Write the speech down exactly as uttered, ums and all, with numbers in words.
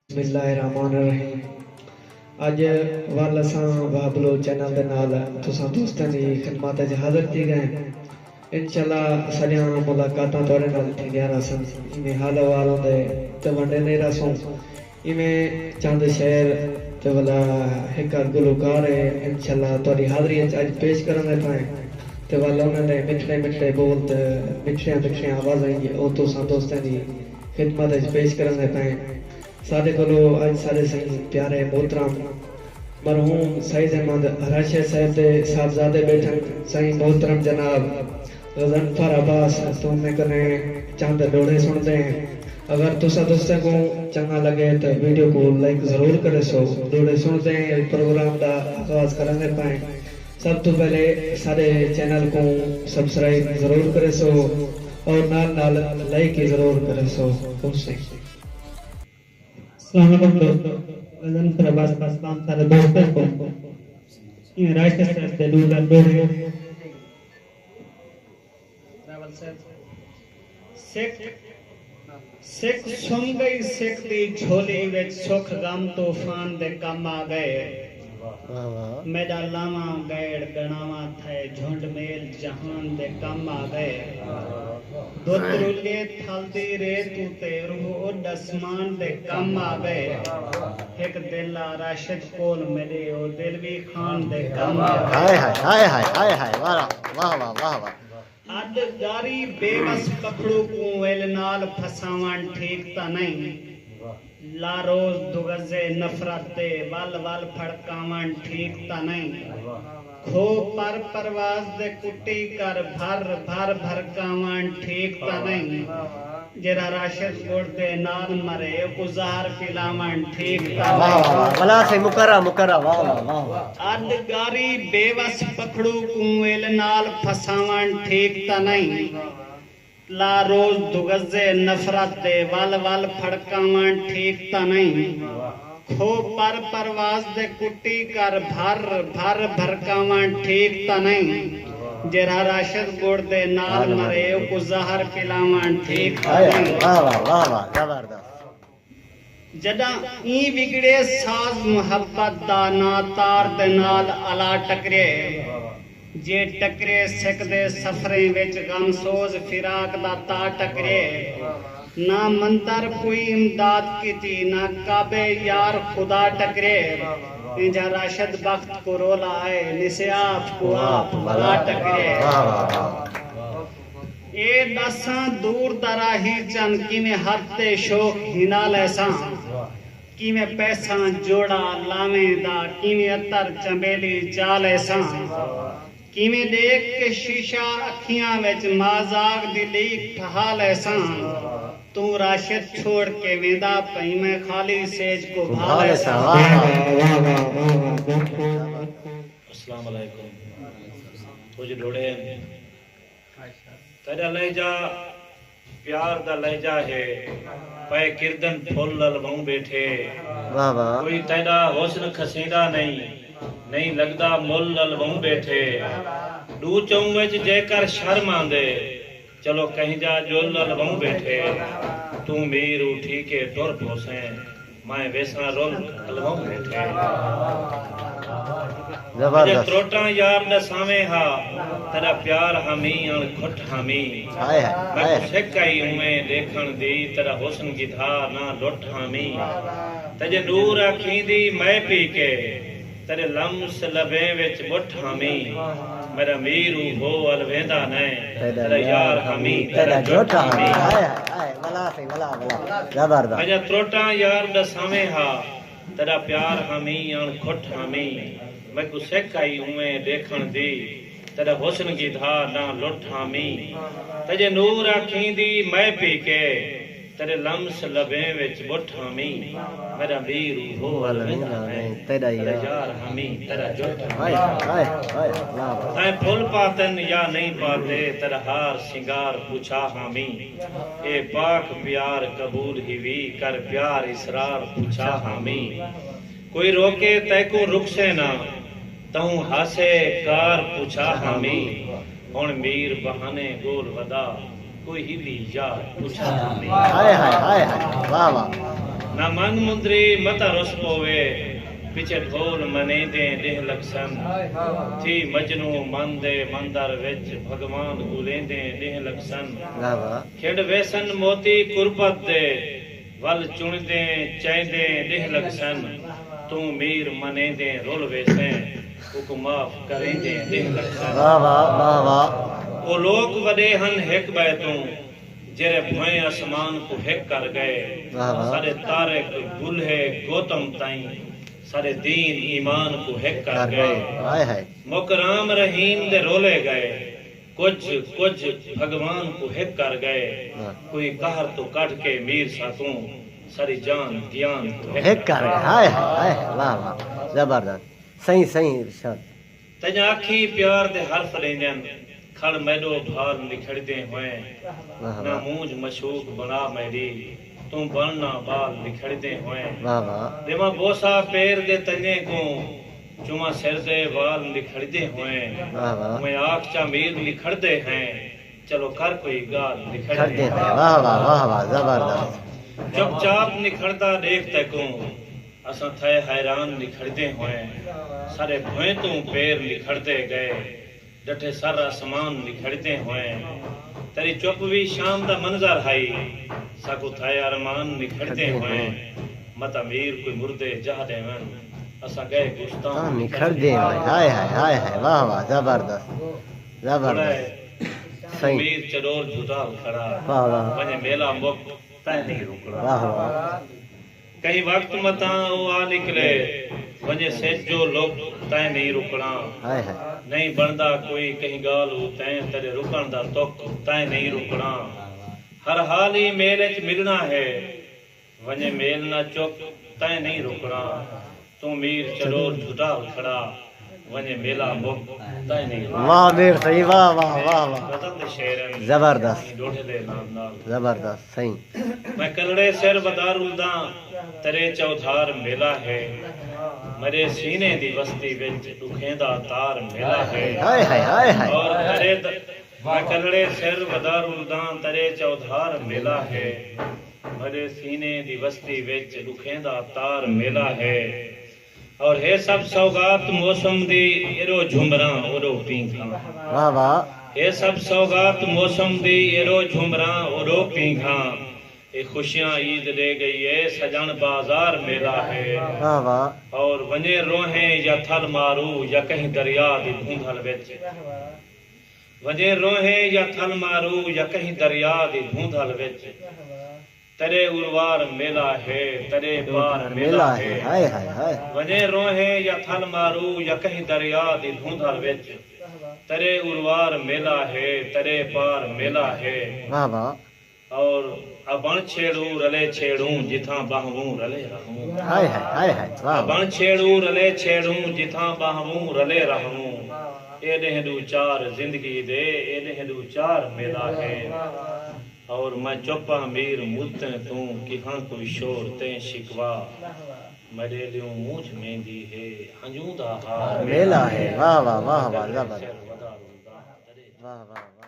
بسم اللہ الرحمن الرحیم۔ اڄ ول اساں واہ بلوچ چینل دے نال تساں دوستاں دی خدمت اچ حاضر تھی ڳئے ہیں۔ انشاءاللہ ساݙیاں ملاقاتاں تہاݙے نال تھیندیاں رہسن، ایویں حال احوال ہوندے تے ونڈیندے رہسوں۔ ایویں چند شعر تے ولا ہک ادھ گلوکار ہے، انشاءاللہ تہاݙی حاضری اچ اڄ پیش کرݨ دے پئے تے ول انہاں دے مٹھڑے مٹھڑے بول تے مٹھڑیاں مٹھڑیاں آوازاں ہی او تساں دوستاں دی خدمت اچ پیش کرݨ دے پئے۔ ساݙے کولو اڄ ساݙے سئیں پیارے محترم مرحوم سعید احمد راشد صاحب دے صاحبزادے ٻیٹھن۔ سئیں محترم جناب غضنفر عباس، توں میں کنے چند ݙوہڑے سݨدے ہیں۔ اگر تساں دوستاں کوں چنڳا لڳے تاں ویڈیو کوں لائک ضرور کریسو۔ ݙوہڑے سݨدے ہیں پروگرام دا آغاز کرݨ دے پئے۔ سب توں پہلے ساݙے چینل کوں سبسکرائب ضرور کریسو اور نال نال لائک ہی ضرور کریسو۔ تسیں السلام علیکم دوستو، غضنفر عباس دا سلام سارے دوستاں کوں۔ ایویں راشد صاحب دے ݙو لفظ ݙوہڑے۔ سکھ، سکھ سم ڳئی، سکھ دی جھولی وچ سکھ غم طوفان دے کم آ ڳئے۔ واہ واہ۔ میݙا لاواں ڳیڑ ڳݨاواں تھئے، جھنڈ میل جہان دے کم آ ڳئے۔ بت رلے تھل دی ریت اتے، روح اݙ اسمان دے کم آ ڳئے۔ ہک دل آ راشد کول میݙے، او دل وی خان دے کم آ ڳئے۔ ہائے ہائے، ہائے ہائے، ہائے ہائے، واہ واہ، واہ واہ، واہ واہ۔ اݙ ڳاری بے وس پکھڑو کوں ویل نال پھساوݨ ٹھیک تاں نئیں۔ لا روز دگزے نفرت دے ول ول پھڑکاوݨ ٹھیک تاں نئیں۔ کھو پر پرواز دے کٹی کر بھر بھر بھرکاوݨ ٹھیک تاں نئیں۔ جیڑھا راشد ڳڑ دے نال مرے، اوکوں زہر پلاوݨ ٹھیک تاں واہ نئیں۔ واہ واہ، بھلا سئیں مکرا مکرا، واہ واہ، واہ واہ۔ اݙ ڳاری بے وس پکھڑو کوں ویل نال پھساوݨ ٹھیک تاں نئیں۔ لا روز دگزے نفرت دے ول ول پھڑکاوݨ ٹھیک تاں نئیں۔ کھو پر پرواز دے کٹی کر بھر بھر بھرکاوݨ ٹھیک تاں نئیں۔ جیڑھا راشد ڳڑ دے نال مرے، اوکوں زہر پلاوݨ ٹھیک تاں ہائے ہائے، نئیں۔ واہ واہ، واہ واہ، زبردست۔ جݙاں ایں وڳڑے ساز محبت دا، ناں تار دے نال الا ٹکرے۔ جے ٹکرے سکھ دے سفریں وچ، غم سوز فراق دا تا ٹکرے۔ نہ مندر کوئی امداد کیتی، نہ کعبے یار خدا ٹکرے۔ اینجھا راشد بخت کوں رولا آئے، نسے آپ کوں آپ بلا ٹکرے۔ واہ واہ واہ۔ اے ݙساں دور دا راہی چن، کیویں ہتھ تے شوق ہنڈا لیساں۔ کیویں پیساں جوڑا لاویں دا، کیویں عطر چنبیلی چا لیساں۔ کیویں ݙیکھ کے شیشہ اکھیاں وچ، مازاغ دی لیک ٹھہا لیساں۔ توں راشد چھوڑ کے ویندا پئیں، میں خالی سیج کوں بھا لیساں۔ واہ واہ، واہ واہ، واہ واہ۔ السلام علیکم۔ کجھ ݙوہڑے ہن۔ تیݙا لہجہ پیار دا لہجہ ہے، پئے کردن پھل الووں ٻیٹھے۔ واہ واہ۔ کوئی تیݙا حسن کھسیندا نئیں، نئیں لڳدا مل الووں ٻیٹھے۔ ݙو چئوں وچ جیکر شرم آندے، چلو کہیں جا ڄل الووں ٻیٹھے۔ توں میر اٹھی کے ٹر پوسیں، میں ویساں رل الووں ٻیٹھے۔ زبردست۔ اڄ تروٹاں یار ݙساویں ہا، تیݙا پیار ہامی اݨ کھٹ ہامی۔ ہائے ہائے، میں ہائے۔ کوں سک آئی اونویں ݙیکھݨ دی، تیݙا حسن گدھا نہ لٹ ہامی۔ تیݙے نور اکھیں دی میں پی کے، تیݙے لمس لبیں وچ ٻٹھ ہامی۔ میݙا میر اوں ہو ول ویندا نئیں، تیݙا یار ہامی، تیݙا جٹ ہامی۔ ہائے ہائے ہائے، ولا سئیں، ولا، ولا۔ زبردست۔ اڄ تروٹاں یار ݙساویں ہا، تیݙا پیار ہامی اݨ کھٹ ہامی۔ میکوں سک آئی اونویں ݙیکھݨ دی، تیݙا حسن گدھا نہ لٹ ہامی۔ تیݙے نور اکھیں دی میں پی کے، تیݙے لمس لبیں وچ ٻٹھ ہامی۔ میݙا میر اوں ہو ول ویندا نئیں، تیݙا یار ہامی، تیݙا جٹ ہامی۔ ہائے ہائے ہائے، واہ واہ۔ تیں پھل پاتن یا نئیں پاتے، تیݙا ہار سنگار پچھا ہامی۔ اے پاک پیار قبول ہیوی، کر پیار اصرار پچھا ہامی۔ کوئی روکے تیکوں رکسے نہ، تہوں ہاسے کار پچھا ہامی۔ ہݨ میر بہانے ڳول ودا، کوئی ہیوی یار پچھا ہامی۔ ہائے ہائے ہائے ہائے، واہ واہ۔ نہ من مندری متاں رس پووے، پچھے ڈھول منیندیں ڈینہہ لڳسن۔ تھی مجنوں من دے مندر وچ، بھڳوان ڳولیندیں ڈینہہ لڳسن۔ واہ واہ۔ کھنڈ ویسن موتی قربت دے، ول چݨدیں چیندیں ڈینہہ لڳسن۔ توں میر منیندیں رل ویسیں، اوکوں معاف کریندیں ڈینہہ لڳسن۔ واہ واہ واہ واہ۔ او لوک وݙے ہن ہک ٻئے توں، جیرھے بھوئیں اسمان کوں ہک کر ڳئے۔ واہ واہ۔ ساݙے طارق بلھے گوتم تئیں، ساݙے دین ایمان کوں ہک کر ڳئے۔ ہائے ہائے۔ مک رام رحیم دے رولے ڳئے، کجھ کجھ بھڳوان کوں ہک کر ڳئے۔ واہ۔ کوئی قہر توں کڈھ کے میر ساکوں، ساݙی جان گیان کوں ہک کر ڳئے۔ ہائے ہائے ہائے ہائے، واہ واہ، زبردست۔ سئیں سئیں ارشاد۔ تیݙیاں اکھیں پیار دے حرف ݙیندین، کھڑ میݙو بھال نکھڑدیں ہوئیں۔ واہ نہ واہ۔ مونجھ مشوق بݨا میݙی، توں بݨ نہ ٻال نکھڑدیں ہوئیں۔ واہ واہ۔ ݙیواں بوسہ پیر دے تنیں کوں، چوماں سر دے وال نکھڑدیں ہوئیں۔ واہ واہ۔ میں آکھ چا میر نکھڑدے ہیں، چلو کر کوئی ڳالھ نکھڑدیں ہوئیں۔ واہ واہ واہ واہ، زبردست۔ چپ چاپ نکھڑدا ݙیکھ تیکوں، اساں تھئے حیران نکھڑدیں ہوئیں۔ ساݙے بھوئیں توں پیر نکھڑدے ڳئے، ݙٹھے سر اسمان نکھڑدیں ہوئیں۔ تیݙی چپ وی شام دا منظر ہئی، ساکوں تھئے ارمان نکھڑدیں ہوئیں۔ متاں میر کوئی مردے جاہ ݙیون، اساں ڳئے گستاں نکھڑدیں ہوئیں۔ ہائے ہائے ہائے ہائے، واہ واہ، زبردست زبردست۔ سئیں۔ میر چڈول جھٹال کھڑا، واہ واہ۔ ونڄے میلہ مک تیں نئیں رکڑاں۔ واہ واہ۔ کہیں وقت متاں او آ نکلے، ونڄے سجھ جو لک تیں نئیں رکڑاں۔ ہائے ہائے۔ نئیں بݨدا کوئی کہیں ڳالھ اوں تیں، تیݙے رکݨ دا تک تیں نئیں رکڑاں۔ ہر حال ای میل اچ ملݨا ہے، ونڄے میل نہ چک تیں نئیں رکڑاں۔ توں میر چڈول جھٹال کھڑا، ونڄے میلہ مک تیں نئیں رکڑاں۔ واہ میر سئیں، واہ واہ واہ واہ۔ غزل دے شعر ہن۔ زبردست۔ ایں ݙوہڑے دے نال نال۔ زبردست سئیں۔ میں کلڑے سر ودا رلداں، تیݙے چودھار میلہ ہے۔ میݙے سینے دی وستی وچ ݙکھیں دا تار میلہ ہے۔ ہائے ہائے ہائے ہائے۔ اور تیݙے د-، میں کلڑے سر ودا رلداں، تیݙے چودھار میلہ ہے۔ میݙے سینے دی وستی وچ ݙکھیں دا تار میلہ ہے۔ اور ہے سب سوغات موسم دی، ایݙو جھمراں اوݙو پینگھاں۔ واہ واہ۔ ہے سب سوغات موسم دی، ایݙو جھمراں اوݙو پینگھاں۔ اے خوشیاں عید ݙے ڳئی اے، سڄݨ بازار میلہ ہے۔ واہ واہ۔ اور ونڄے روہیں یا تھل مارو یا کہیں دریا دی دھوندھل وچ۔ ونڄے روہیں یا تھل مارو یا کہیں دریا دی دھوندھل وچ۔ تیݙے اروار میلہ ہے، تیݙے پار میلہ ہے۔ ہائے ہائے ہائے۔ ونڄے روہیں یا تھل مارو یا کہیں دریا دی دھوندھل وچ۔ تیݙے اروار میلہ ہے، تیݙے پار میلہ ہے۔ واہ واہ۔ اور ابݨ چھیڑوں رلے چھیڑوں، جتھاں ٻہوں رلے رہوں۔ ہائے ہائے ہائے ہائے، واہ واہ۔ ابݨ چھیڑوں رلے چھیڑوں، جتھاں ٻہوں رلے رہوں۔ اے ݙینہہ ݙو چار زندگی دے، اے ݙینہہ ݙو چار میلہ ہے۔ اور میں چپ آں میر مدتیں توں، کیہاں کوئی شور تیں شکوہ۔ میݙے لیوں مونجھ میندی ہے، ہنجوں دا ہار میلہ ہے۔ واہ واہ واہ واہ، زبردست۔ واہ واہ۔